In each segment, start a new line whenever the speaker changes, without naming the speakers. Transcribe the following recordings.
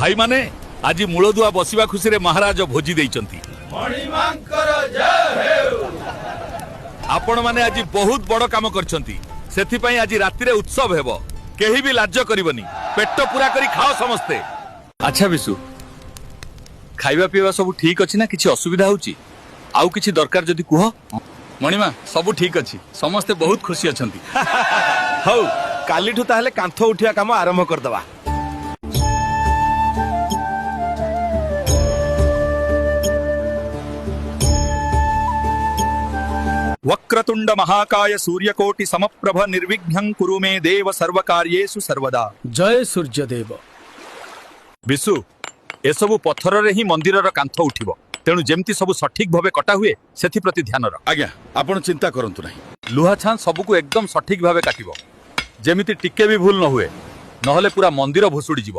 ଭାଇମାନେ, ଆଜି ମୂଳଦୁଆ ବସିବା ଖୁସିରେ ମହାରାଜ ଭୋଜି ଦେଇଛନ୍ତି। ଆପଣମାନେ ଆଜି ବହୁତ ବଡ କାମ କରିଛନ୍ତି, ସେଥିପାଇଁ ଆଜି ରାତିରେ ଉତ୍ସବ ହେବ। କେହି ବି ଲାଜ କରିବନି, ପେଟ ପୁରା କରି ଖାଅ ସମସ୍ତେ। ଆଚ୍ଛା ବିଶୁ, ଖାଇବା ପିଇବା ସବୁ ଠିକ ଅଛି ନା କିଛି ଅସୁବିଧା ହଉଛି? ଆଉ କିଛି ଦରକାର ଯଦି କୁହ। ମଣିମା, ସବୁ ଠିକ ଅଛି, ସମସ୍ତେ ବହୁତ ଖୁସି ଅଛନ୍ତି।
ହଉ, କାଲିଠୁ ତାହେଲେ କାନ୍ଥ ଉଠିବା କାମ ଆରମ୍ଭ କରିଦବା।
वक्रतुंड महाकाय सूर्यकोटि समप्रभ निर्विघ्नं कुरु मे देव सर्वकार्येषु सर्वदा।
ଜୟ ସୂର୍ଯ୍ୟଦେବ।
ବିଶୁ, ଏସବୁ ପଥରରେ ହିଁ ମନ୍ଦିରର କାନ୍ଥ ଉଠିବ, ତେଣୁ ଯେମିତି ସବୁ ସଠିକ ଭାବେ କଟା ହୁଏ ସେଥିପ୍ରତି ଧ୍ୟାନ ରଖ।
ଆଜ୍ଞା, ଆପଣ ଚିନ୍ତା କରନ୍ତୁ ନାହିଁ।
ଲୁହା ଛାଁ ସବୁକୁ ଏକଦମ ସଠିକ ଭାବେ କାଟିବ, ଯେମିତି ଟିକେ ବି ଭୁଲ ନ ହୁଏ, ନହେଲେ ପୁରା ମନ୍ଦିର ଭୁଷୁଡି ଯିବ।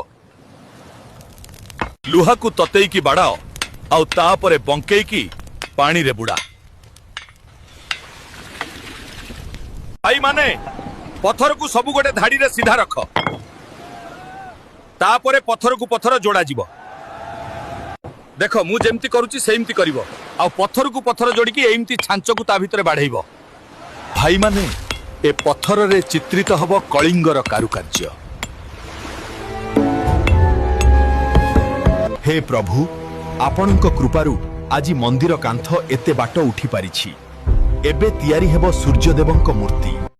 ଲୁହାକୁ ତତେଇକି ବାଡାଅ, ଆଉ ତାପରେ ବଙ୍କେଇକି ପାଣିରେ ବୁଡା। ଭାଇମାନେ, ପଥରକୁ ସବୁ ଗୋଟେ ଧାଡିରେ ସିଧା ରଖ, ତାପରେ ପଥରକୁ ପଥର ଯୋଡାଯିବ। ଦେଖ, ମୁଁ ଯେମିତି କରୁଛି ସେମିତି କରିବ, ଆଉ ପଥରକୁ ପଥର ଯୋଡିକି ଏମିତି ଛାଞ୍ଚକୁ ତା ଭିତରେ ବାଢେଇବ। ଭାଇମାନେ, ଏ ପଥରରେ ଚିତ୍ରିତ ହବ କଳିଙ୍ଗର କାରୁକାର୍ଯ୍ୟ।
ହେ ପ୍ରଭୁ, ଆପଣଙ୍କ କୃପାରୁ ଆଜି ମନ୍ଦିର କାନ୍ଥ ଏତେ ବାଟ ଉଠି ପାରିଛି। ଏବେ ତିଆରି ହେବ ସୂର୍ଯ୍ୟଦେବଙ୍କ ମୂର୍ତ୍ତି।